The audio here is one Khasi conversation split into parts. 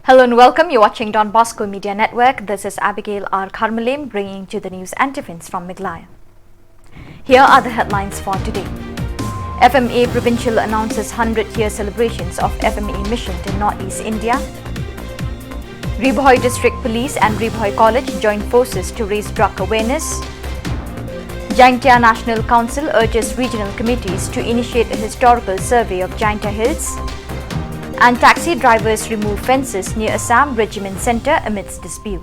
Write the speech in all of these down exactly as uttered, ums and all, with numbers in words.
Hello and welcome. You're watching Don Bosco Media Network. This is Abigail R Kharmalim bringing to the news and events from Meghalaya. Here are the headlines for today. F M A Provincial announces hundred-year celebrations of F M A mission to Northeast India. Ri Bhoi District Police and Ri Bhoi College join forces to raise drug awareness. Jaintia National Council urges regional committees to initiate a historical survey of Jaintia Hills. And taxi drivers remove fences near Assam Regiment Centre amidst dispute.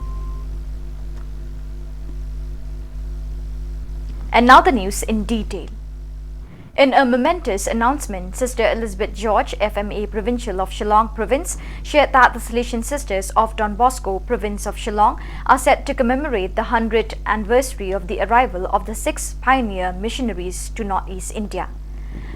And now the news in detail. In a momentous announcement, Sister Elizabeth George, F M A Provincial of Shillong Province, shared that the Salesian Sisters of Don Bosco, Province of Shillong, are set to commemorate the hundredth anniversary of the arrival of the six pioneer missionaries to Northeast India.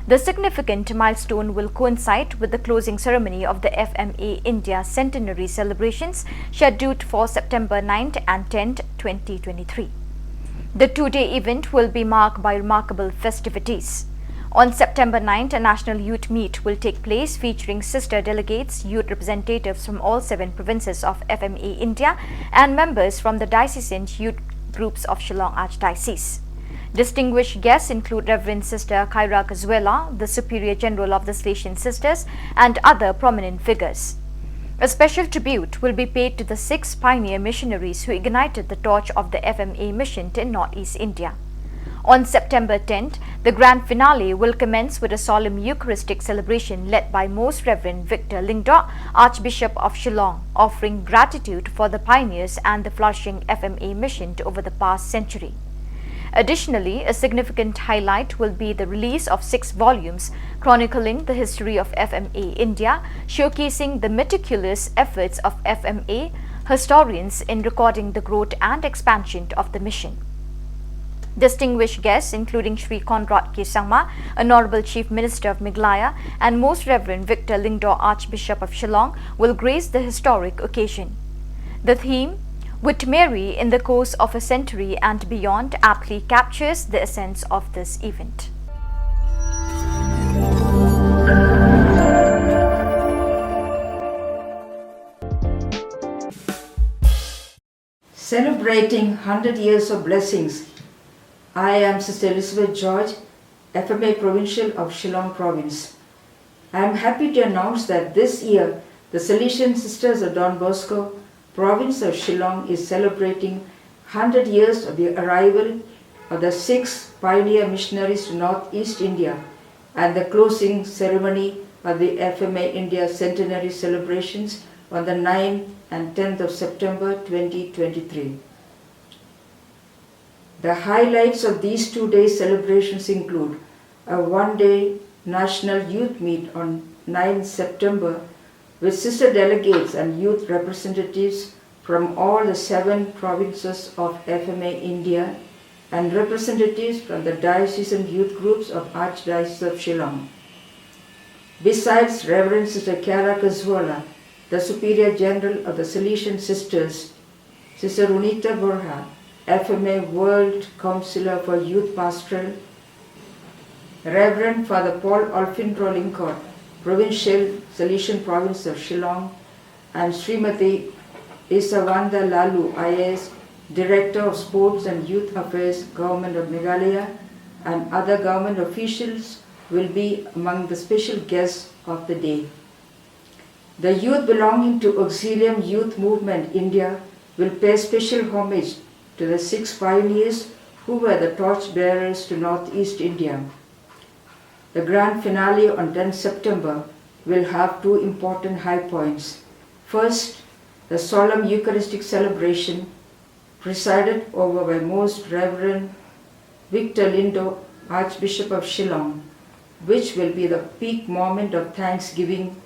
The significant milestone will coincide with the closing ceremony of the F M A India Centenary celebrations, scheduled for September ninth and tenth, twenty twenty-three. The two-day event will be marked by remarkable festivities. On September ninth, a national youth meet will take place featuring sister delegates, youth representatives from all seven provinces of F M A India, and members from the diocesan youth groups of Shillong Archdiocese. Distinguished guests include Reverend Sister Kyra Kazuela, the Superior General of the Salesian Sisters, and other prominent figures. A special tribute will be paid to the six pioneer missionaries who ignited the torch of the F M A mission in Northeast India. On September tenth, the grand finale will commence with a solemn Eucharistic celebration led by Most Reverend Victor Lyngdoh, Archbishop of Shillong, offering gratitude for the pioneers and the flourishing F M A mission over the past century. Additionally, a significant highlight will be the release of six volumes chronicling the history of F M A India, showcasing the meticulous efforts of F M A historians in recording the growth and expansion of the mission. Distinguished guests, including Shri Conrad K Sangma, Honorable Chief Minister of Meghalaya, and Most Reverend Victor Lyngdoh, Archbishop of Shillong, will grace the historic occasion. The theme, "With Mary in the Course of a Century and Beyond," aptly captures the essence of this event. Celebrating hundred years of blessings, I am Sister Elizabeth George, F M A Provincial of Shillong Province. I am happy to announce that this year, the Salesian Sisters of Don Bosco, Province of Shillong, is celebrating hundred years of the arrival of the six pioneer missionaries to Northeast India and the closing ceremony of the F M A India Centenary celebrations on the ninth and tenth of September twenty twenty-three. The highlights of these two-day celebrations include a one-day national youth meet on ninth September with sister delegates and youth representatives from all the seven provinces of F M A India and representatives from the diocesan youth groups of Archdiocese of Shillong. Besides Reverend Sister Kiara Kazuala, the Superior General of the Salesian Sisters, Sister Runita Borja, F M A World Counselor for Youth Pastoral, Reverend Father Paul Olfindro Lyngkot, Provincial, Salesian Province of Shillong, and Srimati Isawanda Lalu, I A S, Director of Sports and Youth Affairs, Government of Meghalaya, and other government officials will be among the special guests of the day. The youth belonging to Auxilium Youth Movement India will pay special homage to the six pioneers who were the torch bearers to Northeast India. The grand finale on tenth September will have two important high points. First, the solemn Eucharistic celebration presided over by Most Reverend Victor Lyngdoh, Archbishop of Shillong, which will be the peak moment of thanksgiving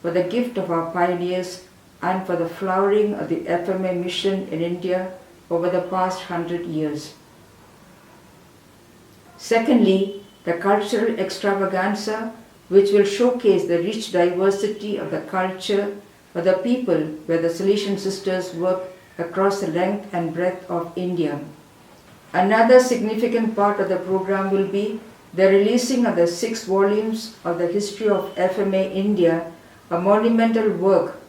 for the gift of our pioneers and for the flowering of the F M A mission in India over the past hundred years. Secondly, the cultural extravaganza, which will showcase the rich diversity of the culture of the people where the Salesian Sisters work across the length and breadth of India. Another significant part of the program will be the releasing of the six volumes of the History of F M A India, a monumental work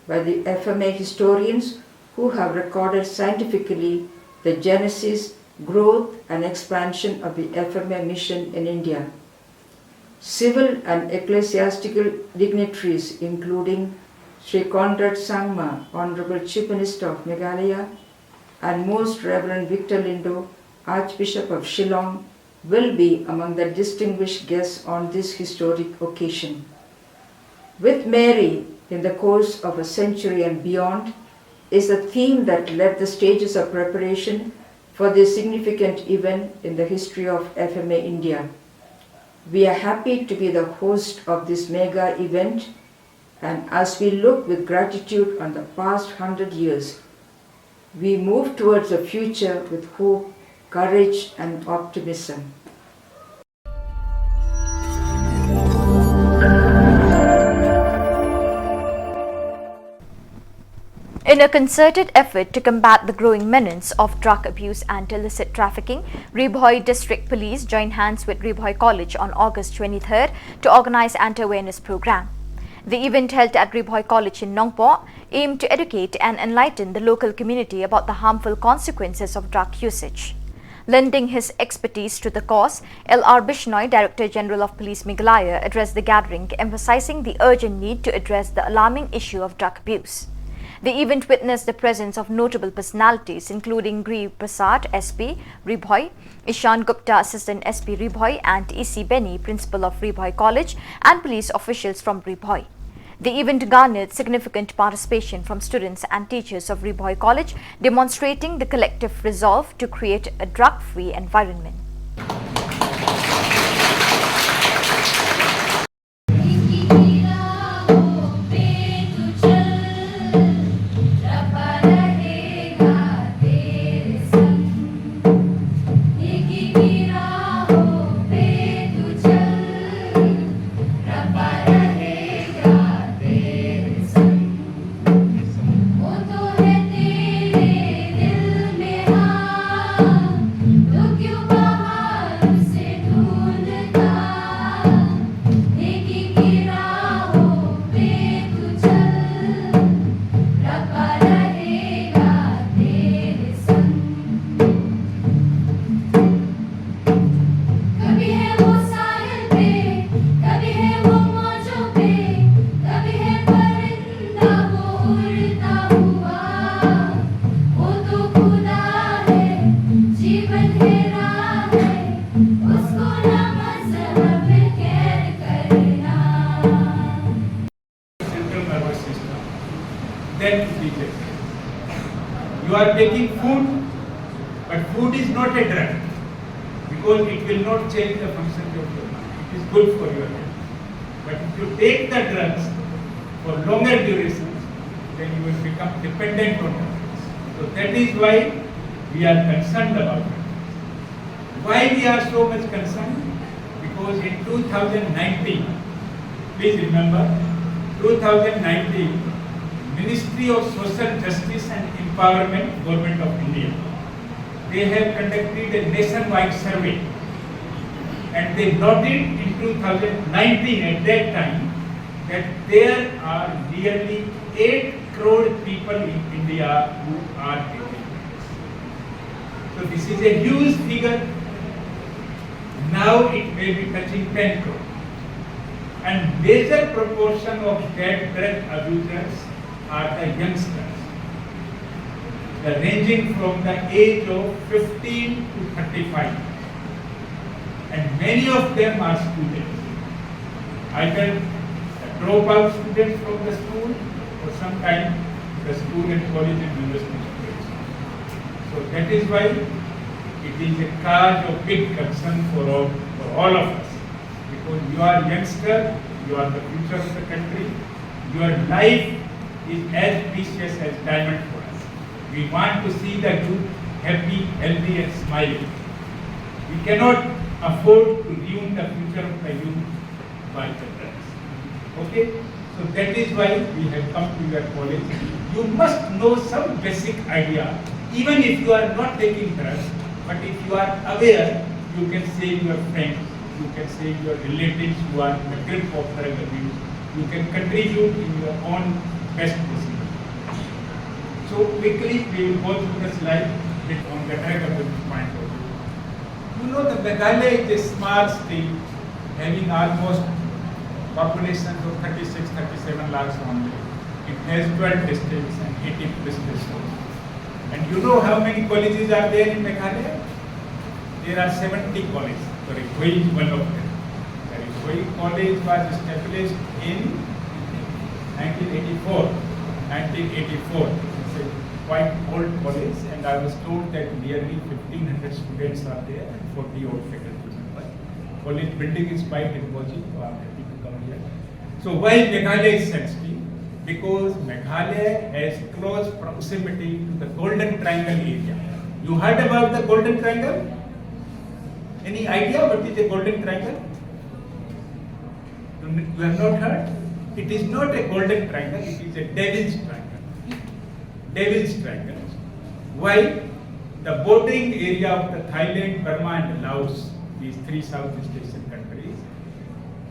by the F M A historians who have recorded scientifically the genesis, growth, and expansion of the F M A mission in India. Civil and ecclesiastical dignitaries, including Sri Conrad Sangma, Honorable Chief Minister of Meghalaya, and Most Reverend Victor Lindo, Archbishop of Shillong, will be among the distinguished guests on this historic occasion. With Mary, in the course of a century and beyond, is a theme that led the stages of preparation for this significant event in the history of F M A India. We are happy to be the host of this mega event, and as we look with gratitude on the past hundred years, we move towards a future with hope, courage, and optimism. In a concerted effort to combat the growing menace of drug abuse and illicit trafficking, Ri Bhoi District Police joined hands with Ri Bhoi College on August twenty-third to organize an awareness program. The event, held at Ri Bhoi College in Nongpoh, aimed to educate and enlighten the local community about the harmful consequences of drug usage. Lending his expertise to the cause, L R Bishnoi, Director General of Police Meghalaya, addressed the gathering, emphasizing the urgent need to address the alarming issue of drug abuse. The event witnessed the presence of notable personalities including Gri Prasad, S P, Ri Bhoi, Ishan Gupta, Assistant S P Ri Bhoi, and E C Benny, Principal of Ri Bhoi College, and police officials from Ri Bhoi. The event garnered significant participation from students and teachers of Ri Bhoi College, demonstrating the collective resolve to create a drug-free environment. Central nervous system, then it is a drug. You are taking food, but food is not a drug because it will not change the function of your mind. It is good for your health. But if you take the drugs for longer durations, then you will become dependent on the drugs. So that is why we are concerned about it. Why we are so much concerned? Because in two thousand nineteen, please remember, two thousand nineteen, Ministry of Social Justice and Empowerment, Government of India, they have conducted a nationwide survey, and they noted in two thousand nineteen, at that time, that there are nearly eight crore people in India who are taking drugs. So this is a huge figure. Now it may be touching ten crore. And major proportion of that drug abusers are the youngsters, the ranging from the age of fifteen to thirty-five. And many of them are students, either the dropout students from the school or sometimes the school and college and university students. So that is why it is a cause of big concern for all, for all of us, because you are youngster, you are the future of the country, your life is as precious as diamond for us. We want to see the youth happy, healthy and smiling. We cannot afford to ruin the future of the youth by the drugs. Okay? So that is why we have come to your college. You must know some basic idea, even if you are not taking drugs, but if you are aware, you can save your friends, you can save your relatives who are in the grip of drug abuse. You can contribute in your own best possible. So quickly, we will go through the slide with on the track of the point of view. You know, the Meghalaya is a small state having almost population of thirty-six, thirty-seven lakhs only. It has twelve districts and eighty police stations. And you know how many colleges are there in Meghalaya? There are seventy colleges. Sorry, Rihoi is one of them. Sorry, Rihoi College was established in nineteen eighty-four. nineteen eighty-four. It's a quite old college, and I was told that nearly fifteen hundred students are there and forty odd faculty members. College building is quite imposing, so I'm happy to come here. So why Meghalaya is sensitive? Because Meghalaya has close proximity to the Golden Triangle area. You heard about the Golden Triangle? Any idea what is a Golden Triangle? You have not heard? It is not a Golden Triangle, it is a Devil's Triangle. Devil's Triangle. Why? The bordering area of the Thailand, Burma and Laos, these three Southeast Asian countries,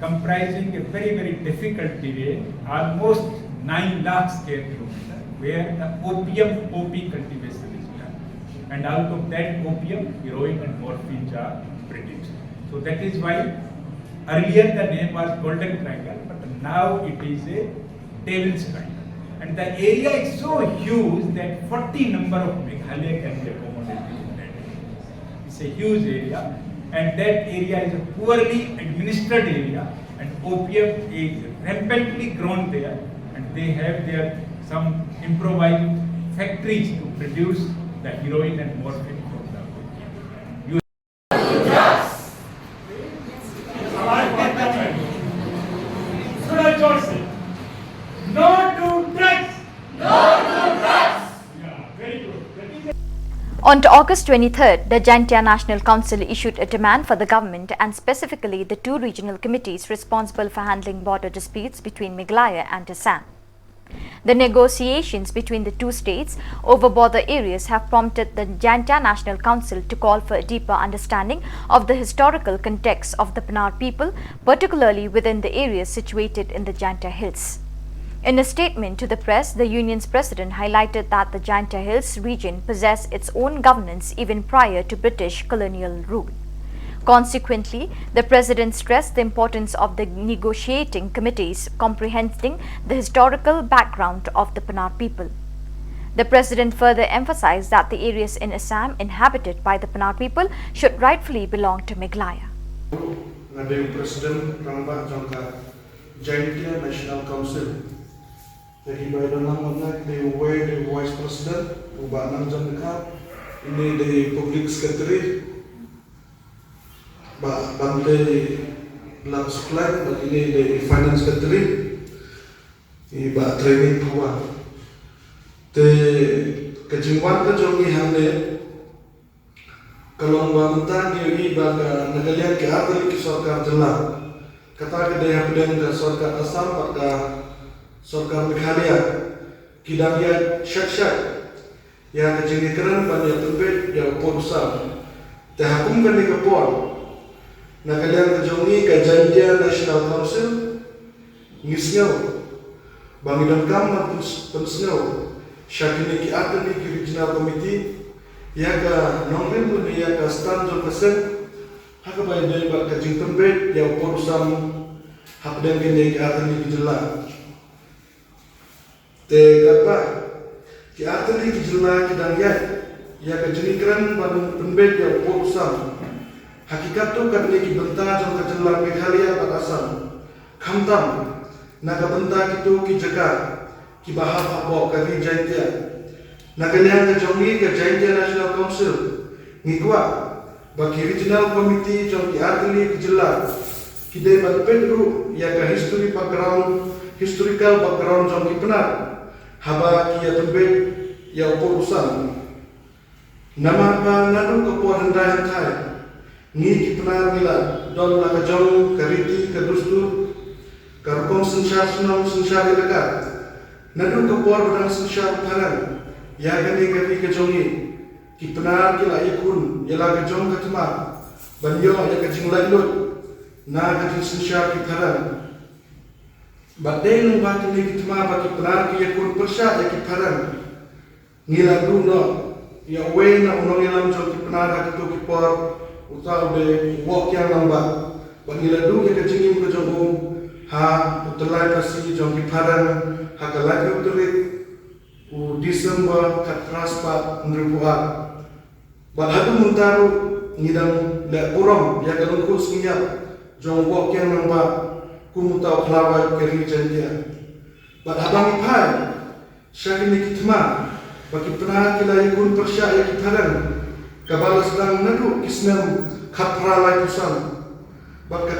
comprising a very, very difficult terrain, almost nine lakh square kilometer, where the opium poppy cultivation is done. And out of that opium, heroin and morphine are produced. So that is why earlier the name was Golden Triangle, but now it is a Devil's Triangle. And the area is so huge that forty number of Meghalaya can be accommodated in that area. It's a huge area, and that area is a poorly administered area, and opium is rampantly grown there, and they have there some improvised factories to produce the heroin and morphine from the opium. Should I just say, no to drugs? No to drugs! Yeah, very good. That is it. On to August twenty-third, the Jaintia National Council issued a demand for the government and specifically the two regional committees responsible for handling border disputes between Meghalaya and Assam. The negotiations between the two states over border areas have prompted the Jaintia National Council to call for a deeper understanding of the historical context of the Pnar people, particularly within the areas situated in the Jaintia Hills. In a statement to the press, the union's president highlighted that the Jaintia Hills region possessed its own governance even prior to British colonial rule. Consequently, the president stressed the importance of the negotiating committees comprehending the historical background of the Pnar people. The president further emphasized that the areas in Assam inhabited by the Pnar people should rightfully belong to Meghalaya. Nga dei u president rangbah jong ka Jaintia National Council. Te kiba ïadon lang bad nga ki dei uwei, dei u vice president, u Bah Nangjan Dkhar, ine dei public secretary, Bah Bantei Lapsuklai, bad ine dei finance secretary, i Bah Training Phawa. Te ka jingwan ka jong ngi hangne ka long ba mynta ngi ïohi ba ka na ka liang ki artylli ki sorkar jylla, kata ka dei hapdeng ka sorkar Assam bad ka sorkar Meghalaya, ki dang ïaid shat shat ïa ka jingïakren ban ïa pynbeit ïa u pud u sam. Te ha kum kane ka por, na ka liang ka jong ngi ka Jaintia National Council, ngi sngew ba ngi donkam ban pyns-, pynsngew sha kine ki artylli ki regional committee ïa ka nongrim lane ïa ka stand jong ka seng ha kaba ïadei bad ka jingpynbeit ïa u pud u sam hapdeng kine ki artylli ki jylla. Te katba ki artylli ki jylla ki dang ïaid ïa ka jingïakren ban pynbeit ïa u pud u sam ha ki katto katne ki bynta jong ka jylla Meghalaya bad Assam, khamtam na ka bynta kito ki jaka kiba hap hapoh ka ri Jaintia, na ka liang ka jong ngi ka Jaintia National Council ngi kwah ba ki regional committee jong ki artylli ki jylla ki dei ban peit ruh ïa ka history background, historical background jong ki Pnar haba ki ïa pynbeit ïa u pud u sam. Namar ba naduh ka por hyndai hynthai ngi ki Pnar ngi la don la ka jong ka riti ka dustur, ka rukom synshar shnong synshar ïalehkai. Naduh ka por ba dang synshar phareng ïa kane ka ri ka jong ngi, ki Pnar ki la ïakhun ïa la ka jong ka thma ban ïoh ïa ka jinglaitluid na ka jingsynshar ki phareng. Bad dei lyngba kine ki thma ba ki Pnar ki ïakhun pyrshah ïa ki phareng. Ngi la duh noh ïa uwei na u nongïalam jong ki Pnar ha kito ki por, uta u dei u Wohkiang Nangbah. Bad ngi la duh ïa ka jingim ka jong u ha u tyllai Khasi jong ki Phareng ha ka laiphew tarik u December khatphra spah hynriewphew ar. Bad haduh mynta ruh ngi dang leh burom ïa ka lyngkhuh sngi ïap jong u Wohkiang Nangbah kum uta u khlawait ka ri Jaintia. Bad haba ngi phai sha kine ki thma ba ki Pnar ki la ïakhun pyrshah ïa ki Phareng, kaba la sdang naduh ki snem khatphra laiphew san. Bad ka,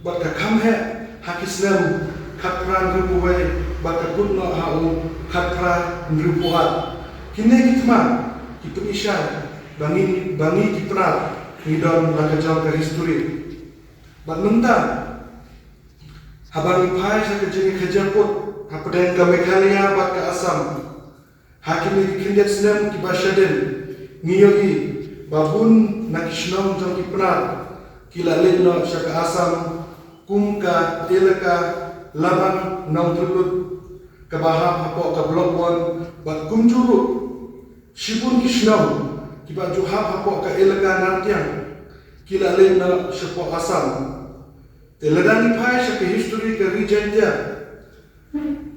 bad ka kham heh ha ki snem khatphra hynriewphew wei bad ka kut noh ha u khatphra hynriewphew ar. Kine ki thma ki pyni shai ba ngi, ba ngi ki Pnar ngi don la ka jong ka history. Bad mynta haba ngi phai sha ka jingïakajia pud hapdeng ka Meghalaya bad ka Assam, ha kine ki khyndiat snem kiba shadien, ngi ïohi ba bun na ki shnong jong ki Pnar ki la leit noh sha ka Assam kum ka elaka Labang Nongpyrlut kaba hap hapoh ka Block One, bad kumjuh ruh shibun ki shnong kiba ju hap hapoh ka elaka Nartiang ki la leit noh shapoh Assam. Te lada ngi phai sha ka history ka ri Jaintia,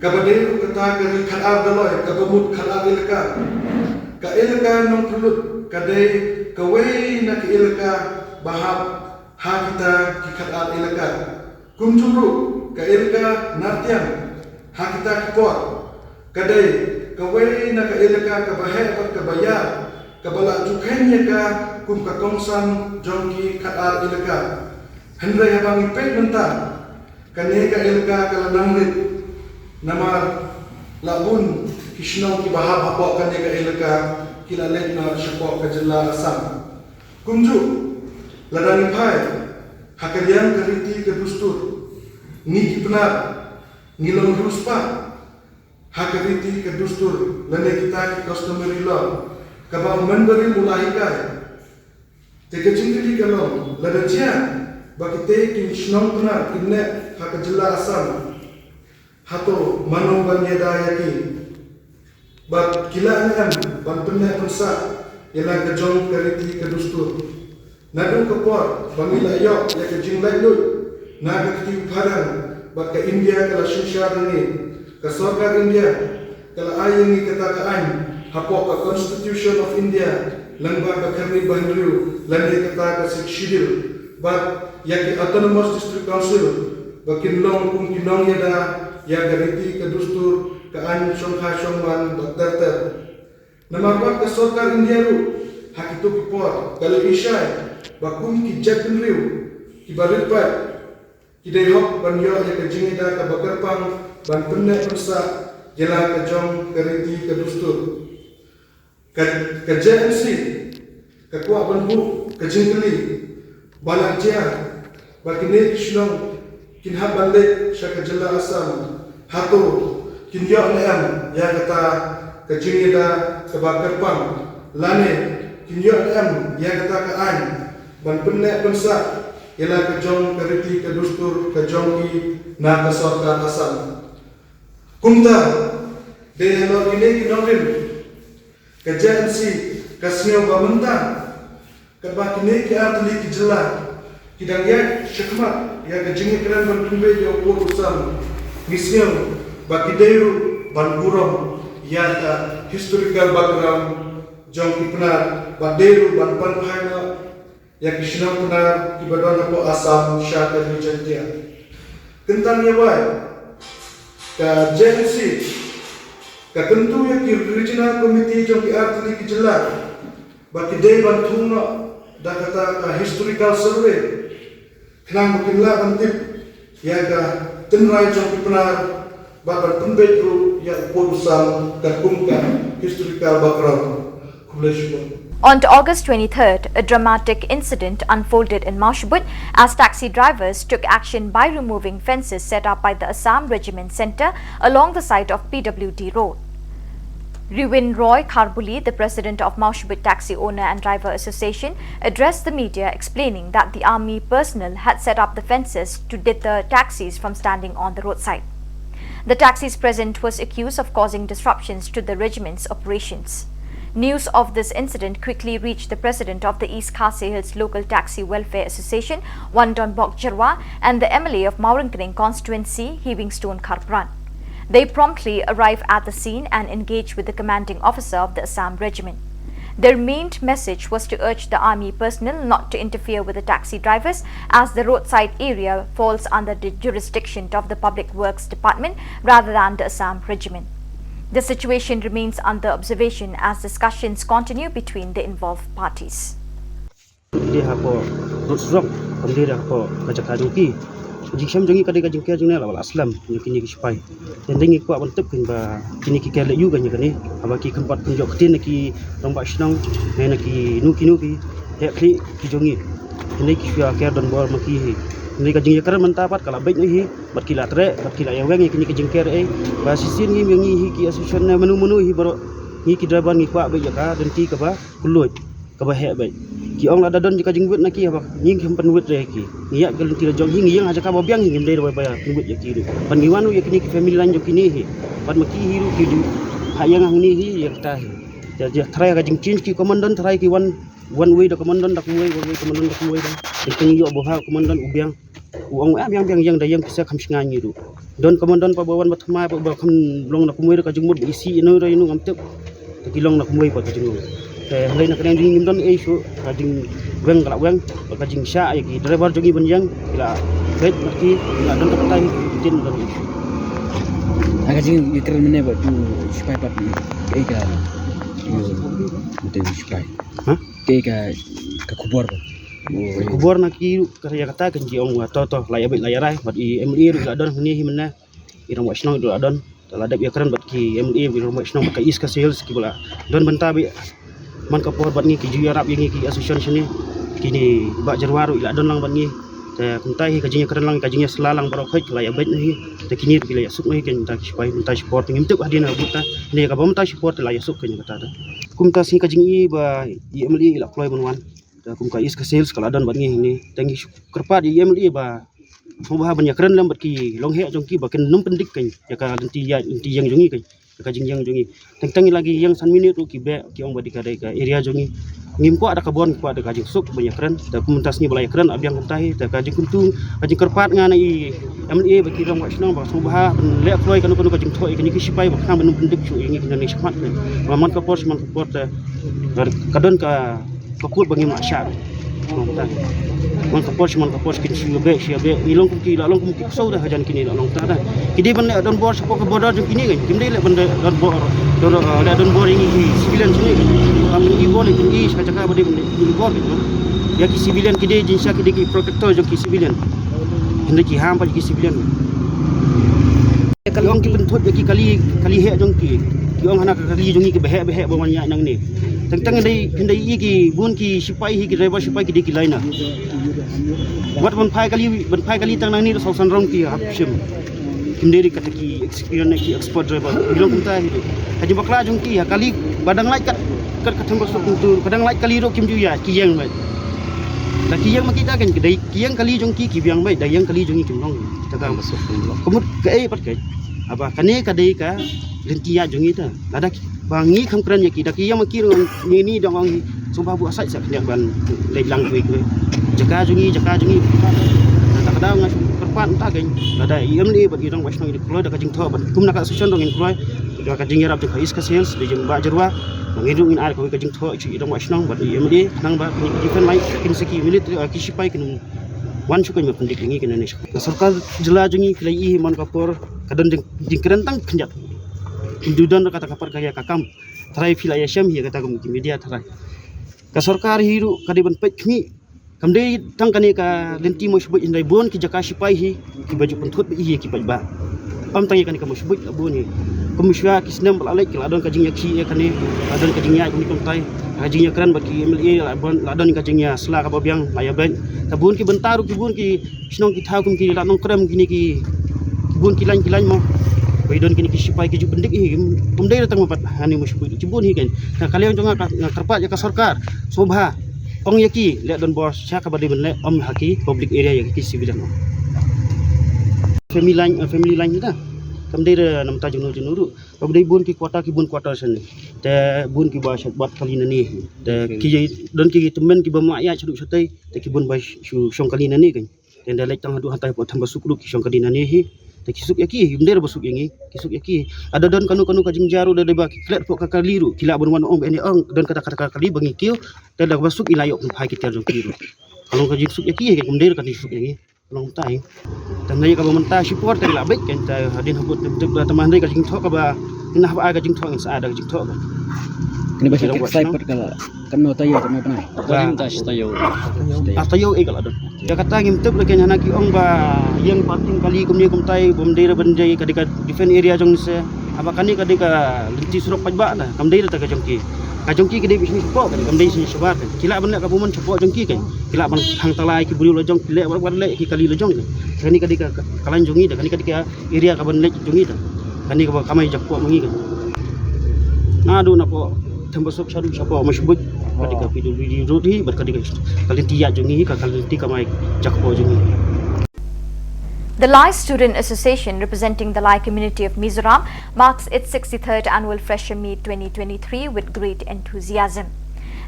kaba dei ruh kata ka ri khatar daloi kaba mut khatar elaka, ka elaka Nongpyrlut ka dei kawei na ka elaka ba hap ha kita ki khatar elaka. Kumjuh ruh ka elaka Nartiang ha kita ki por ka dei kawei na ka elaka kaba heh bad kaba ïar, kaba la ju kheiñ ïa ka kum ka kongsan jong ki khatar elaka. Hynrei haba ngi peit mynta, kane ka elaka ka la nang rit, namar la bun ki shnong kiba hap hapoh kane ka elaka ki la leit noh shapoh ka jylla Assam. Kumjuh, lada ngi phai ha ka liang ka riti ka dustur, ngi ki Pnar ngi long riewspah ha ka riti ka dustur lane kita ki customary law kaba u Mynbarim u la hikai. Te ka jingkylli ka long, lada jia ba kitei ki shnong Pnar kin neh ha ka jylla Assam, hato mano ban ïada ïa ki? Bad ki lah ne em ban pynneh pynsah ïa la ka jong ka riti ka dustur? Naduh ka por ba ngi la ïoh ïa ka jinglaitluid na ka kti u Phareng bad ka India ka la synshar ïa ngi, ka sorkar India ka la ai ïa ngi kata ka aiñ hapoh ka Constitution of India lyngba ka khyrnit ba hynriew lane kata ka Sixth Schedule, bad ïa ki Autonomous District Council ba kin long kum ki nongïada ïa ka riti ka dustur, ka aiñ shongkha shongman bad ter ter. Namar ba ka sorkar India ruh ha kito ki por ka la ïohi shai ba kum ki jaitbynriew kiba rit paid, ki dei hok ban ïoh ïa ka jingïada kaba kyrpang ban pynneh pynsah ïa la ka jong ka riti ka dustur. Ka, ka J N C ka kwah ban buh ka jingkylli ba la jia ba kine ki shnong kin hap ban leit sha ka jylla Assam, hato kin ïoh ne em ïa kata ka jingïada kaba kyrpang, lane kin ïoh ne em ïa kata ka aiñ ban pynneh pynsah ïa la ka jong ka riti ka dustur ka jong ki na ka sorkar Assam. Kumta, dei halor kine ki nongrim, ka J N C ka sngew ba mynta katba kine ki artylli ki jylla ki dang ïaid shakhmat ïa ka jingïakren ban pynbeit ïa u pud u sam, ngi sngew ba ki dei ruh ban burom ïa ka historical background jong ki Pnar, ba dei ruh ban pynphai noh ïa ki shnong Pnar kiba don hapoh Assam sha ka ri Jaintia. Kyntang ïa wai, ka J N C ka kyntu ïa ki regional committee jong ki artylli ki jylla ba ki dei ban thung noh da kata ka historical survey, khnang ba kin lah ban tip ïa ka tynrai jong ki Pnar bad ban pynbeit ruh ïa u pud u sam katkum ka historical background. Khublei shibun. On August twenty-third, a dramatic incident unfolded in Mawshynrut as taxi drivers took action by removing fences set up by the Assam Regiment Centre along the site of P W D Road. Riwin Roy Kharbuli, the president of Mawshynrut Taxi Owner and Driver Association, addressed the media explaining that the army personnel had set up the fences to deter taxis from standing on the roadside. The taxis present was accused of causing disruptions to the regiment's operations. News of this incident quickly reached the president of the East Khasi Hills Local Taxi Welfare Association, Wandonbok Jyrwa, and the M L A of Mawryngkneng constituency, Heavingstone Kharpran. They promptly arrive at the scene and engage with the commanding officer of the Assam Regiment. Their main message was to urge the army personnel not to interfere with the taxi drivers, as the roadside area falls under the jurisdiction of the Public Works Department rather than the Assam Regiment. The situation remains under observation as discussions continue between the involved parties. Dei hapoh rud surok, kam dei hapoh ka jaka jong ki. Ka jingshem jong ngi ka dei ka jingker jong ngi la, la slem jong kine ki sipai. Te ngi kwah ban tip kein ba kine ki ker leh aïu kein ïa kane. Haba ki kham pat pynjot ktien na ki rangbah shnong, ne na kino kino ki heh khlieh ki jong ngi. Kine ki shu ïa ker donbor ma ki hi. Kine ka jingïakren mynta pat ka la beit noh hi. Bad ki la treh, bad ki la ïaweng ïa kine ki jingker eh. Ba shisien ngi, ngi hi ki association ne mano mano hi baroh. Ngi ki driver ngi kwah beit ïa ka lynti kaba kylluid, kaba heh beit. Ki ong lada don ka jingwit na ki, haba ngi ngim pynwit re ïa ki. Ngi ïaid ka lynti la jong hi, ngi ïeng ha jaka ba biang hi, ngim dei re ba pynwit ïa ki ruh. Bad ngi wan ruh ïa kine ki family line jong kine hi. Bad ma ki hi ruh ki dei ha ïeng hangne hi ïa kata hi. Ïa, ïa tharai ka jingchange ki commandant, tharai ki wan one way da commandant da kumwei, one way commandant da kumwei da. Dei tang ïoh ba ha commandant u biang. U ong, ah, biang biang ïeng da ïeng, pisa kham sngewthuh ngi ruh. Don commandant pat ba wan ba thymmai pat ba kham long na kumwei ruh ka jingmut ba isih ino ruh ino ngam tip. Te ki long na kumwei pat ka jingmut. Te hynrei na ka liang jong ngi ngim don ei shuh, ka jingweng ka la weng, bad ka jingshah ïa ki driver jong ngi ban ïeng, ki la beit bad ki, ki la don ka batai, ki tin don ei shuh. Ha ka jingïakren mynne bad u sipai pat, kaei ka, u, u sipai. Ha? Kaei ka, ka khubor pat. Ka khubor na ki ruh ka ïa kata kan ki ong wa to to la ïa beit la ïa rai, bad i M L A ruh la don hangne hi mynne. I rangbah shnong ruh la don. Te la dep ïakren bad ki M L A, i rangbah shnong bad ka East Khasi Hills kiba la don bynta beit man ka por bad ngi, ki ju ïarap ïa ngi ki association shane. Kine Bah Jyrwa ruh i la don lang bad ngi. Te kumta hi ka jingïakren lang, ka jingïasla lang baroh khoit la ïa beit noh hi. Te kine ruh ki la ïasuk noh hi kein mynta ki sipai, mynta shipor te ngim tip hadien ha bud ta. Hynrei kaba mynta shipor te la ïasuk kein kata te. Kumta sngi ka jingi ba i M L A i la kloi ban wan. Te kum ka East Khasi Hills ka la don bad ngi hangne. Te ngi shu kyrpad ïa i M L A ba sngewbha ban ïakren lem bad ki longheh jong ki ba kin nym pyndik kein ïa ka lynti ïaid, lynti ïeng jong ngi kein, ïa ka jingïeng jong ngi. Teng teng la ki ïeng san minit ruh ki beh, ki ong ba dei ka, dei ka area jong ngi. Ngim kwah da ka bor, ngi kwah da ka jingsuk ban ïakren. Te kum mynta sngi ba la ïakren, ah, biang kumta hi, te ka jingkyntu, ka jingkyrpad nga na i M L A bad ki rangbah shnong ba sngewbha ban leh kloi kano kano ka jingthoh ïa kine ki sipai ba kan ban nym pyndik shuh ïa ngi kine shakhmat ne. Ba man ka por sha man ka por te ka don ka, ka kut ba ngim lah shah. Man ka por sha man ka por kin shu beh, shu beh. Ngi long kum ki, la long kum ki ksew da hajan kine la long ta da. Ki dei ban leh donbor shapoh ka border jong kine kan. Kim dei leh ban leh donbor, don, eh, leh donbor ïa ngi ki civilian shane kan. Kam ngi bor ïa ki sha jaka ba dei ban leh donbor kan. Ïa ki civilian ki dei jingshisha ki dei ki protector jong ki civilian. Hynrei ki ham pat ki civilian. Ki ong ki pynthut ïa ki kali, kali heh jong ki. Ki ong hana ka kali jong ngi ki ba heh ba heh ba wan ïaid nangne. Teng teng dei, dei ïa ki bun ki sipai hi, ki driver sipai ki dei ki liner. Wat ban phai kali, ban phai kali tang nangne da saw san rong ki hap shim. Kim dei ri kata ki experience ne ki expert driver. Ki long kumta hi. Ka jingbakla jong ki ha kali ba dang lait kat, kat ka thong ba suk kumtu. Ka dang lait kali ruh kim ju ïaid, ki ïeng beit. Da ki ïeng ma kita kan ki dei, ki ïeng kali jong ki ki biang beit, da ïeng kali jong ngi kim long. Kita ka ba suk kumtu. Ka mut kaei pat ka. Haba kane ka dei ka lynti ïaid jong ngi ta. Lada ki, ba ngi kham kren ïa ki, da ki ïa ma ki ruh ngi ni dang ong hi. Sngewbha buh aside sa khyndiat ban leit lang kiwei kiwei. Jaka jong ngi, jaka jong ngi. Lada ka dang nga shu kyrpad mynta kein. Lada i M L A bad i rangbah shnong i kloi da ka jingthoh bad kum na ka association ruh ngin kloi. Da ka jingïarap jong ka East Khasi Hills, da jong Bah Jyrwa. Ba ngin ruh ngin ai kawei ka jingthoh sha i rangbah shnong bad i M L A khnang ba kine ki defence line, kin sa ki military, ah, ki sipai kin wan shuh kein ban pyndik ïa ngi kein ne. Ka sorkar jylla jong ngi ki la ïohi man ka por ka don jing, jingkren tang khyndiat. Kin ju don kata ka por ka ïa ka kam. Tharai phi la ïa shem hi kata kum ki media tharai. Ka sorkar hi ruh ka dei ban peit khmih. Kam dei tang kane ka lynti Mawshbuit, hynrei bun ki jaka sipai hi kiba ju pynthut beit hi ki paidbah. Ym tang ïa kane ka Mawshbuit la bun hi. Kum shuwa ki snem ba la leit ki la don ka jingïakhih ïa kane, la don ka jingïaid kumne kumtai. Ka jingïakren bad ki M L A la bun, la don ka jingïasla kaba biang, la ïa beit. Ta bun ki bynta ruh ki bun ki shnong ki thaw kum ki Lad Nongkrem kine ki, ki bun ki lain ki lain mo. Ba ïa don kine ki sipai ki ju pyndik hi, kum dei tang mo pat hangne Mawshbuit ki bun hi kan. Ka liang jong nga ka, nga kyrpad ïa ka sorkar, sngewbha ong ïa ki leh donbor sha kaba dei ban leh, ym ha ki public area ïa ki civilian mo. Family line, eh, family line kita. Kam dei re namta jingno jingno ruh. Kam dei bun ki quarter ki bun quarter shane. Te bun ki ba shat bat kali nane. Te ki don ki tymmen ki ba ma ya shu shatei. Te ki bun ba shu shong kali nane kan. Te da lek tang haduh hatai po thamba suk ruh ki shong kali nane hi. Te ki suk ya ki, ym dei re ba suk ya ngi. Ki suk ya ki. Ada don kanu kanu ka jingjaru da dei ba ki klet po ka kali ruh. Ki la bun wan ong ba ne ong don kata kata ka kali ba ngi kiew. Te da ba suk i la yok phai ki ter jong ki ruh. Ka long ka jingsuk ya ki, kam dei re ka jingsuk ya ngi. Long tai. Tang nai ka ba mynta shipor tang la bek kan ta hadin habut tep tep la taman dei ka jingthok ka ba ina haba ka jingthok sa ada ka jingthok ka. Kini ba shakit sai pat ka la kam no tayo kam no pnai. Ba jing ta shi tayo. Ah tayo e ka la don. Ya kata ngim tep la kan hana ki ong ba yang parking kali kum ni kum tai bom dei ra ban dei ka dei ka defend area jong ni se. Haba kani ka dei ka lenti surok pat ba da kam dei ra ta ka jong ki. Ka jong ki ka dei bishni shipor kan kam dei shini shipor kan. Ki la ban leh ka bumon shipor jong ki kan. Ki la ban khang talai ki briew la jong ki leh wat wat leh ki kali la jong kan. Kani ka dei ka ka lain jong ngi da kani ka dei ka area ka ban leh jong ngi da. Kani ka ba kamai jakpo ma ngi kan. Na du na po thamba sop sharu shapo ma shibut. Ka dei ka P W D road hi bad ka dei ka ka lenti ya jong ngi ka ka lenti kamai jakpo jong ngi. The Lai Student Association, representing the Lai community of Mizoram, marks its sixty-third annual Fresher Meet twenty twenty-three with great enthusiasm.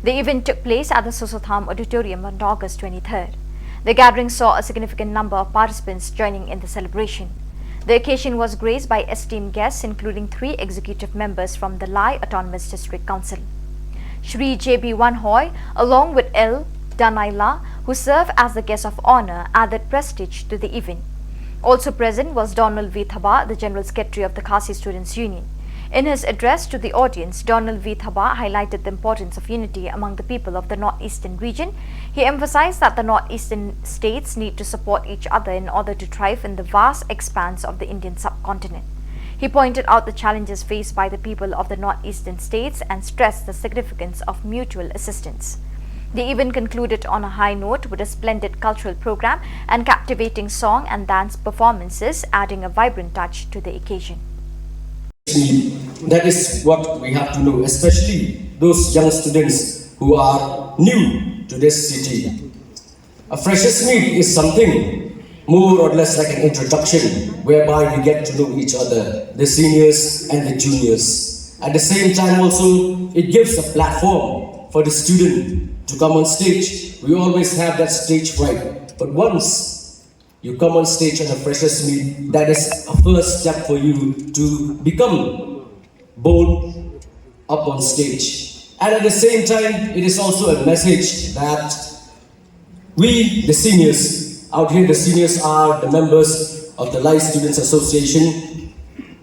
The event took place at the Sosotham Auditorium on August twenty-third. The gathering saw a significant number of participants joining in the celebration. The occasion was graced by esteemed guests, including three executive members from the Lai Autonomous District Council. Shri J B Wanhoi, along with L Danaila, who serve as the guest of honor, added prestige to the event. Also present was Donald V Thabah, the General Secretary of the Khasi Students Union. In his address to the audience, Donald V Thabah highlighted the importance of unity among the people of the Northeastern region. He emphasized that the Northeastern states need to support each other in order to thrive in the vast expanse of the Indian subcontinent. He pointed out the challenges faced by the people of the Northeastern states and stressed the significance of mutual assistance. The event concluded on a high note with a splendid cultural program and captivating song and dance performances, adding a vibrant touch to the occasion. That is what we have to know, especially those young students who are new to this city. A freshers' meet is something more or less like an introduction whereby we get to know each other, the seniors and the juniors. At the same time, also, it gives a platform for the student to come on stage. We always have that stage fright. But once you come on stage on a freshers' meet, that is a first step for you to become bold up on stage. And at the same time, it is also a message that we, the seniors, out here, the seniors are the members of the Lai Students Association,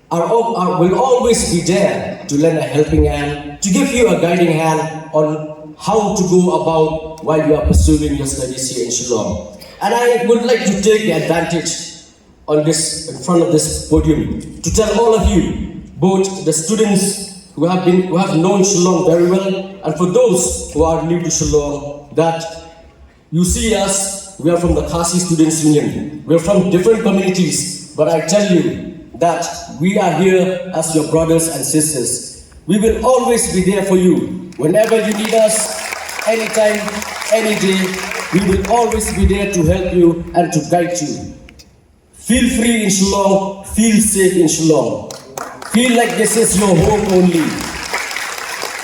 are, al- are will always be there to lend a helping hand, to give you a guiding hand on how to go about while you are pursuing your studies here in Shillong. And I would like to take the advantage on this in front of this podium to tell all of you, both the students who have been who have known Shillong very well, and for those who are new to Shillong, that you see us, we are from the Khasi Students Union. We are from different communities, but I tell you that we are here as your brothers and sisters. We will always be there for you. Whenever you need us, anytime, any day, we will always be there to help you and to guide you. Feel free in Shillong, feel safe in Shillong. Feel like this is your home only.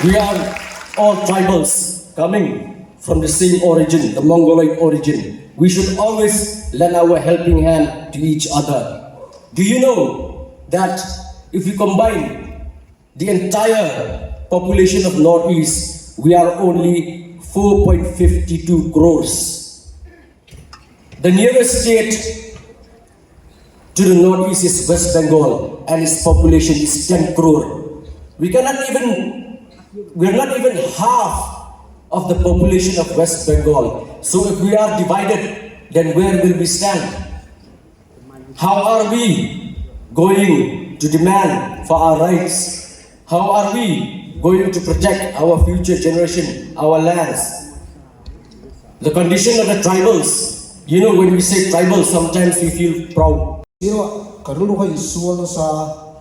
We are all tribals coming from the same origin, the Mongoloid origin. We should always lend our helping hand to each other. Do you know that if we combine the entire population of Northeast, we are only four point five two crores. The nearest state to the Northeast is West Bengal, and its population is ten crore. We cannot even, we are not even half of the population of West Bengal. So if we are divided, then where will we stand? How are we going to demand for our rights? How are we going to protect our future generation, our lands? The condition of the tribals, you know, when we say tribals, sometimes we feel proud. Siro, ka rul ruh ka isual sa,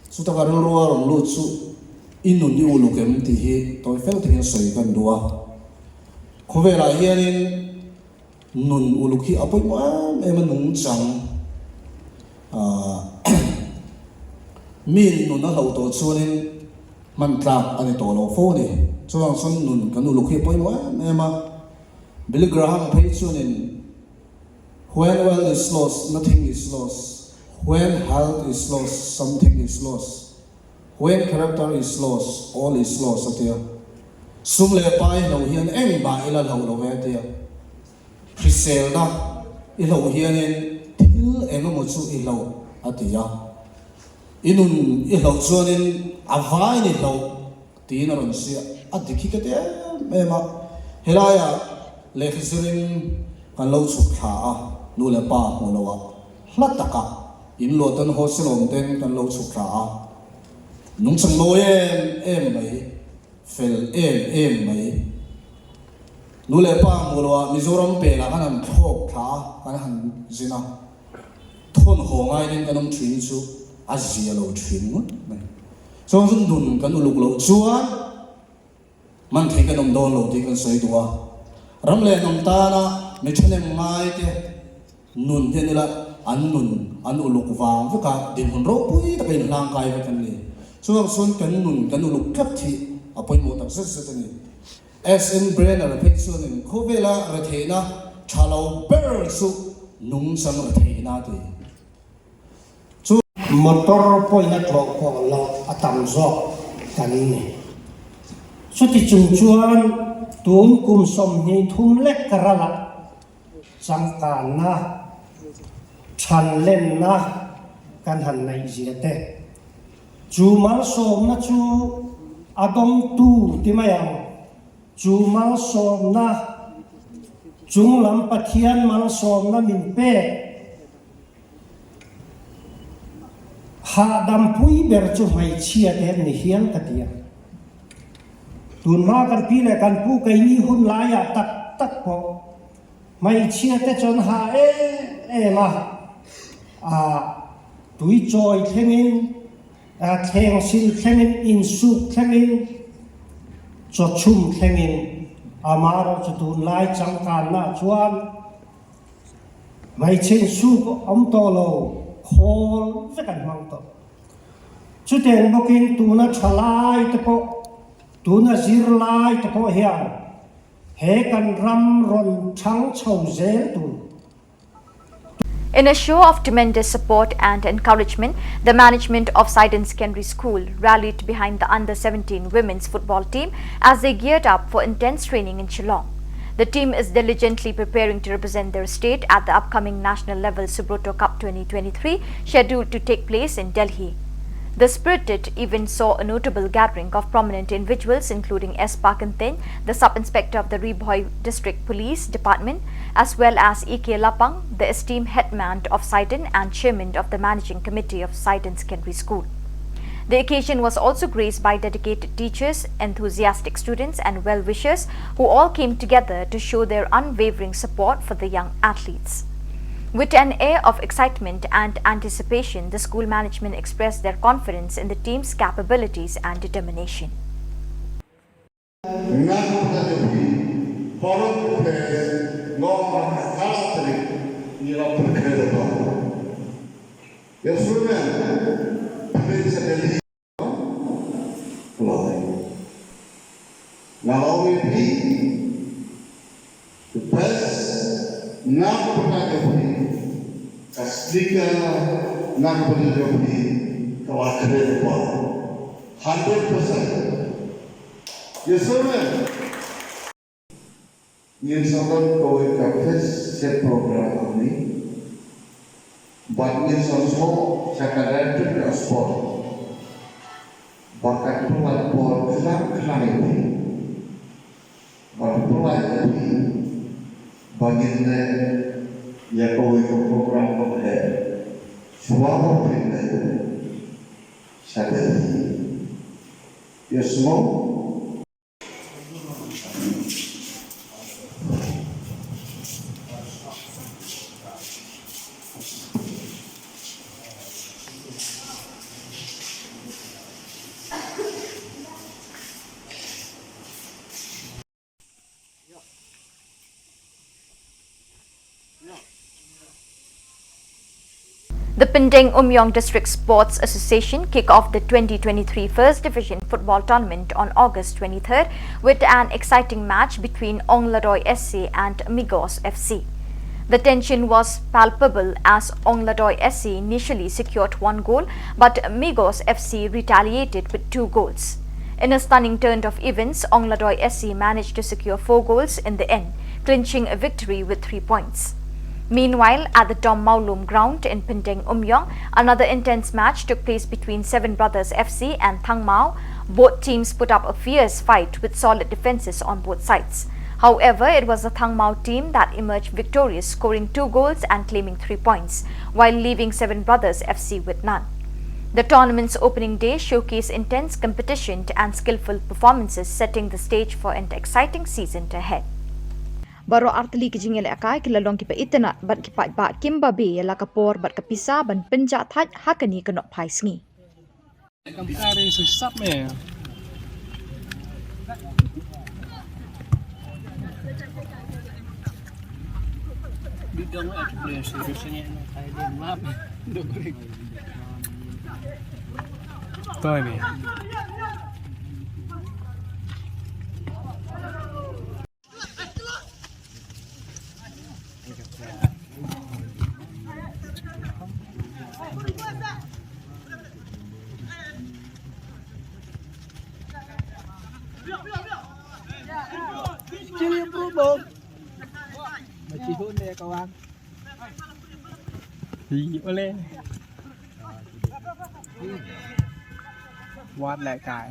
suta ka rul ruh rom lut su, inun di ulu kem ti hi, toi fel ti hi soi kan dua. Khuve la hianin, nun uluk hi a poimoh em em a nungchang. Ah, Min nun a hlo to chuanin man tlak a ni to lo fo ni. Chuang chun nun kan uluk hi poimaw em em a. Billy Graham phei chuanin, "When wealth is lost, nothing is lost. When health is lost, something is lost. When character is lost, all is lost," a tia. Sum le pai lo hian engmah i la lo lo ve tia. Hriselna i lo hianin thil engemaw chu i lo a tia. I nun i lo chuanin a vai ni lo. Tiin a rawn sia a dik hi ka ti em em a. Helaiah lehkha zirin kan lo chhuk thla a, nu le pa hmu lo a, hla taka in luah tan hostel awm ten kan lo chhuk thla a. Nungchang mawi em em mai, fel em em mai. Nu le pa hmu lo a, Mizoram pela kan han thlawk thla a, kan han zin a. Thawn haw ngai ding kan awm ṭhin chu a zia lo ṭhin ngut mai. Chuan chun nun kan uluk lo chuan man thei kan awm dawn lo tih kan sawi duh a. Ram leh hnam tana mi ṭhahnem ngai te nun hian ila an nun an uluk vang veka dinhmun ropui taka inhlang kai vek an ni. Chuan chun kan nun kan uluk tlat hi a pawimawh tak zet zet a ni. S N Brenner phei chuanin khawvela retheihna ṭha lo ber chu nungchang retheihna ti. Chu motor pawhin a tlawh pawh lo a tam zawk kan ni. Chuti chung chuan tun kum sawmhnih thum lek ka ral ah changkanna, ṭhanlenna kan han neih zia te. Chu malsawmna chu a dawngtu ti mai ang. Chu malsawmna, chunglam Pathian malsawmna min pek hahdam pui ber chu hmeichhia te an ni hial ka ti a. Tun hma kan pi leh kan pu keini hun laiah tak tak pawh hmeichhia te chuan ha em em a, a, tui chawi thlengin, a, thleng sil thlengin, insuk thlengin, chaw chhum thlengin, amaherawhchu tunlai changkanna chuan hmeichhe insuk awm tawh lo, khawl vek an hmang tawh. Chutiang bawkin tuna ṭha lai te pawh, tuna zir lai te pawh hian he kan ram rawn ṭhang chho zel tur. In a show of tremendous support and encouragement, the management of Saidan Secondary School rallied behind the under seventeen women's football team as they geared up for intense training in Shillong. The team is diligently preparing to represent their state at the upcoming national level Subroto Cup twenty twenty-three, scheduled to take place in Delhi. The spirited event saw a notable gathering of prominent individuals, including S Parkinten, the Sub-Inspector of the Ri Bhoi District Police Department, as well as E K Lapang, the esteemed headman of Saidan and chairman of the Managing Committee of Saidan Secondary School. The occasion was also graced by dedicated teachers, enthusiastic students, and well-wishers who all came together to show their unwavering support for the young athletes. With an air of excitement and anticipation, the school management expressed their confidence in the team's capabilities and determination. Ngan pata jopi, forum place, ngom ang salatri, nila perkere ba. Ya sumen, prince Delhi. Lai. Ngalawi pi, the best, ngan pata jopi. Ka speaker, ngan pata jopi, ka la kere ba. Hundred percent. Yes, sir, ma'am. Ngin sa don kawei ka fest set program ni. Bad ngin sa so sa ka director ka sport. Ba ka tu la por klang klang ni. Ba tu la ni. Ba ngin ne ya kawei ka program ko he. Suwa ko pin ne. Sa de. Yes, mo. The Pindeng Umyong District Sports Association kick off the twenty twenty-three First Division Football Tournament on August twenty-third with an exciting match between Ong Ladoi S C and Migos F C. The tension was palpable as Ong Ladoi S C initially secured one goal, but Migos F C retaliated with two goals. In a stunning turn of events, Ong Ladoi S C managed to secure four goals in the end, clinching a victory with three points. Meanwhile, at the Dom Mawlum ground in Pindeng Umyong, another intense match took place between Seven Brothers F C and Thangmao. Both teams put up a fierce fight with solid defenses on both sides. However, it was the Thangmao team that emerged victorious, scoring two goals and claiming three points, while leaving Seven Brothers F C with none. The tournament's opening day showcased intense competition and skillful performances, setting the stage for an exciting season ahead. Baroh artylli ki jingïalehkai ki la long kiba itynnad bad ki paidbah kim babe ïa la ka por bad ka pisa ban pynjah thait ha kane ka nohphai sngi. Hi, ole. Wat leh kai.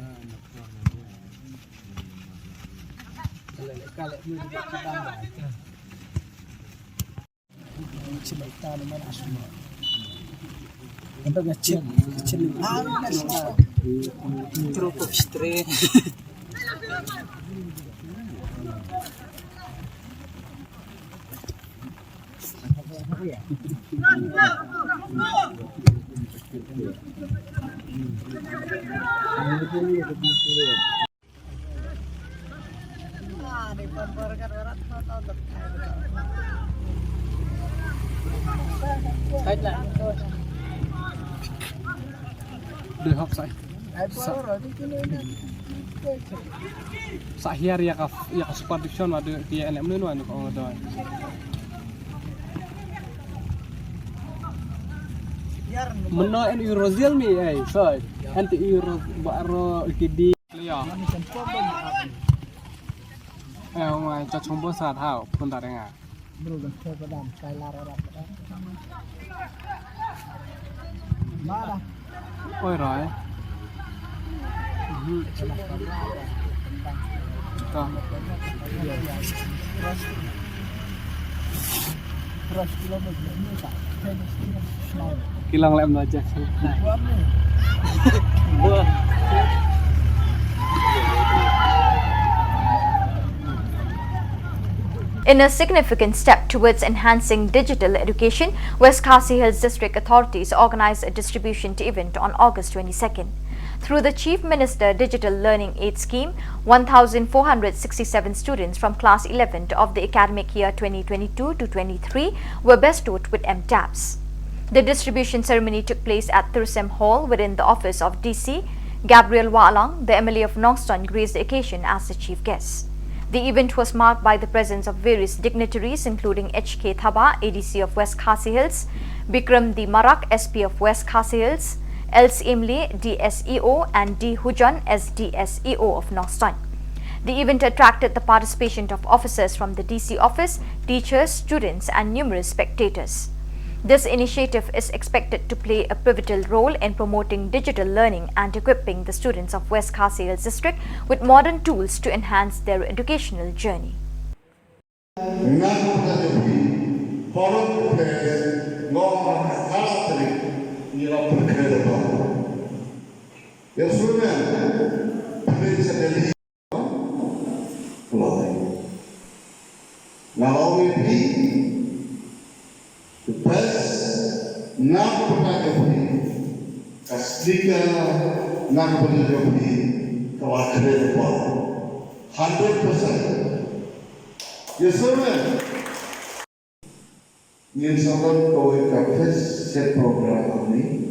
Dei hok sai. Sa, sa hiar ïa ka, ïa ka Super Division wa dei ki ïa leh mynno wa dei ko dei. Mynno en Eurozil mi, eh, sorry. En te Euro, ba ro ki di. Ïa. Eh, ong ai cha chong bo sa thau, pun ta renga. Oi, roi. Mhm. Ka. Ki long lem no Jack. In a significant step towards enhancing digital education, West Khasi Hills District authorities organized a distribution event on August twenty-second. Through the Chief Minister Digital Learning Aid Scheme, one thousand four hundred sixty-seven students from class eleven of the academic year twenty twenty-two to twenty-three were bestowed with M tabs. The distribution ceremony took place at Thursem Hall within the office of D C. Gabriel Wahlang, the M L A of Nongstoin, graced the occasion as the chief guest. The event was marked by the presence of various dignitaries, including H K Thabah, A D C of West Khasi Hills, Bikram D Marak, S P of West Khasi Hills, L Syiem Lee, D S E O, and D Hujon, S D S E O of Nongstoin. The event attracted the participation of officers from the D C office, teachers, students, and numerous spectators. This initiative is expected to play a pivotal role in promoting digital learning and equipping the students of West Khasi Hills District with modern tools to enhance their educational journey. Nga ka pyrthei jong phi, foreign affairs, nga ong ha ka tarik, ngi la pyrkhat da ba. Ïa shuh ne, pyrkhat sa Delhi. Kloi. Nga la ong ïa phi, the best, nga ka pyrthei jong phi. Ka speaker, nga ka pyrthei jong phi. Ka la khreh da ba. Hundred percent. Yes, sir, ma'am. Ngin sa don kawei ka fest set program hangne.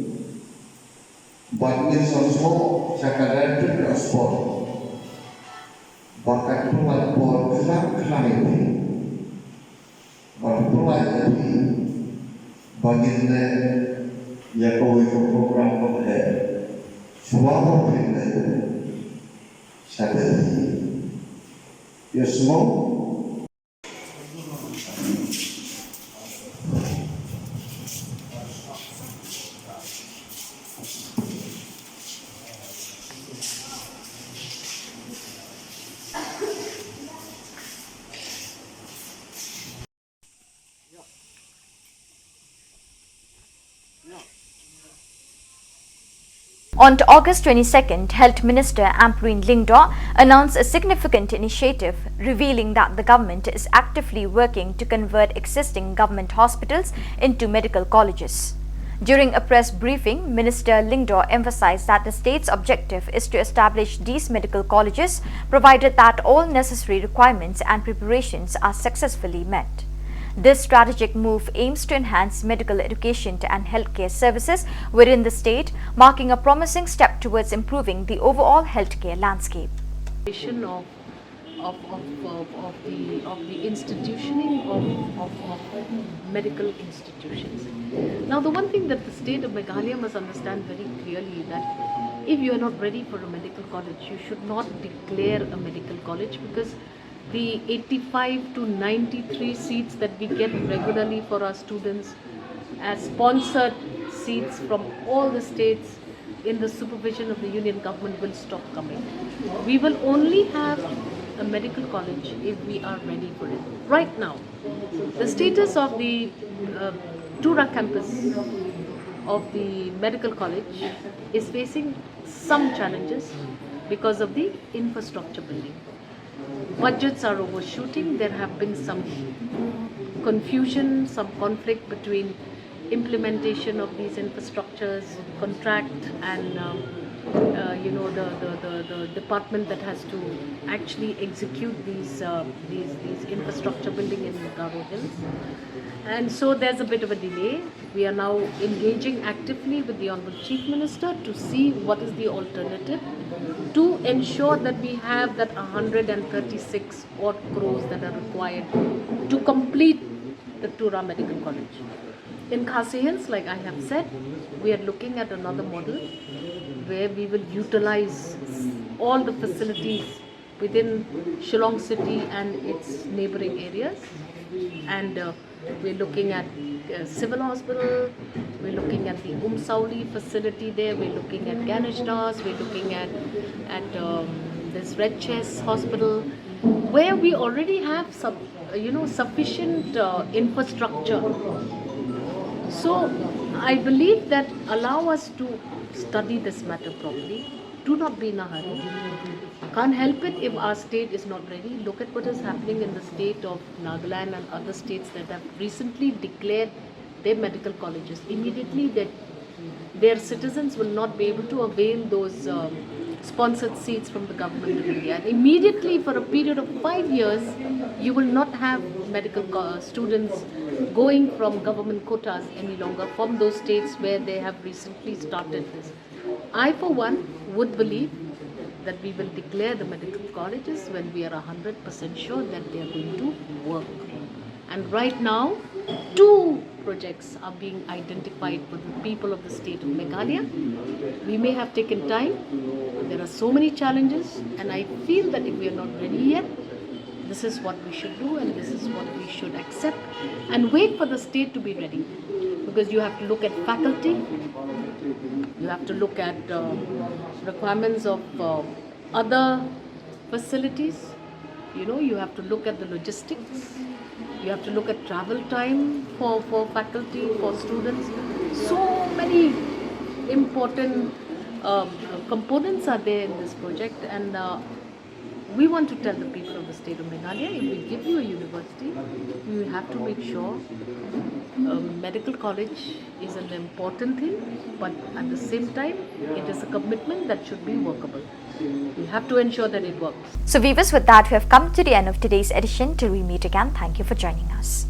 Bad ngin sa sngewthuh sha ka Director of Sport ba ka pynlait por khlaiñ khlaiñ ïa phi. Ba ka pynlait ïa phi ba ngin leh ïa kawei ka program kaba heh. Shuwa ba phi leit sha Delhi, ïa sngewthuh. On August twenty-second, Health Minister Ampareen Lyngdoh announced a significant initiative, revealing that the government is actively working to convert existing government hospitals into medical colleges. During a press briefing, Minister Lyngdoh emphasized that the state's objective is to establish these medical colleges, provided that all necessary requirements and preparations are successfully met. This strategic move aims to enhance medical education and healthcare services within the state, marking a promising step towards improving the overall healthcare landscape. Of, of, of, of, the, of the institutioning of, of, of medical institutions. Now, the one thing that the state of Meghalaya must understand very clearly that if you are not ready for a medical college, you should not declare a medical college, because the eighty-five to ninety-three seats that we get regularly for our students as sponsored seats from all the states in the supervision of the union government will stop coming. We will only have a medical college if we are ready for it. Right now, the status of the uh, Tura campus of the medical college is facing some challenges because of the infrastructure building. Budgets are overshooting. There have been some confusion, some conflict between implementation of these infrastructures, contract, and um, uh, you know the, the, the, the, department that has to actually execute these, uh, these, these infrastructure building in Garo Hills. And so there's a bit of a delay. We are now engaging actively with the Honorable Chief Minister to see what is the alternative to ensure that we have that one hundred thirty-six odd crores that are required to complete the Tura Medical College. In Khasi Hills, like I have said, we are looking at another model where we will utilize all the facilities within Shillong city and its neighboring areas. And uh, we're looking at uh, Civil Hospital, we're looking at the Umsauli facility there, we're looking at Ganesh Das, we're looking at, at um, this Red Chest Hospital, where we already have some, uh, you know, sufficient uh, infrastructure. So I believe that allow us to study this matter properly. Do not be in a hurry. Can't help it if our state is not ready. Look at what is happening in the state of Nagaland and other states that have recently declared their medical colleges. Immediately, their, their citizens will not be able to avail those um, sponsored seats from the government of India. And immediately, for a period of five years, you will not have medical students going from government quotas any longer from those states where they have recently started this. I, for one, would believe that we will declare the medical colleges when we are one hundred percent sure that they are going to work. And right now, two projects are being identified for the people of the state of Meghalaya. We may have taken time, but there are so many challenges, and I feel that if we are not ready yet, this is what we should do and this is what we should accept and wait for the state to be ready, because you have to look at faculty, you have to look at uh, requirements of uh, other facilities, you know, you have to look at the logistics, you have to look at travel time for, for faculty, for students. So many important um, components are there in this project, and uh, we want to tell the people of the state of Meghalaya, if we give you a university, you have to make sure um, medical college is an important thing, but at the same time, it is a commitment that should be workable. We have to ensure that it works. So viewers, with that, we have come to the end of today's edition. Till we meet again, thank you for joining us.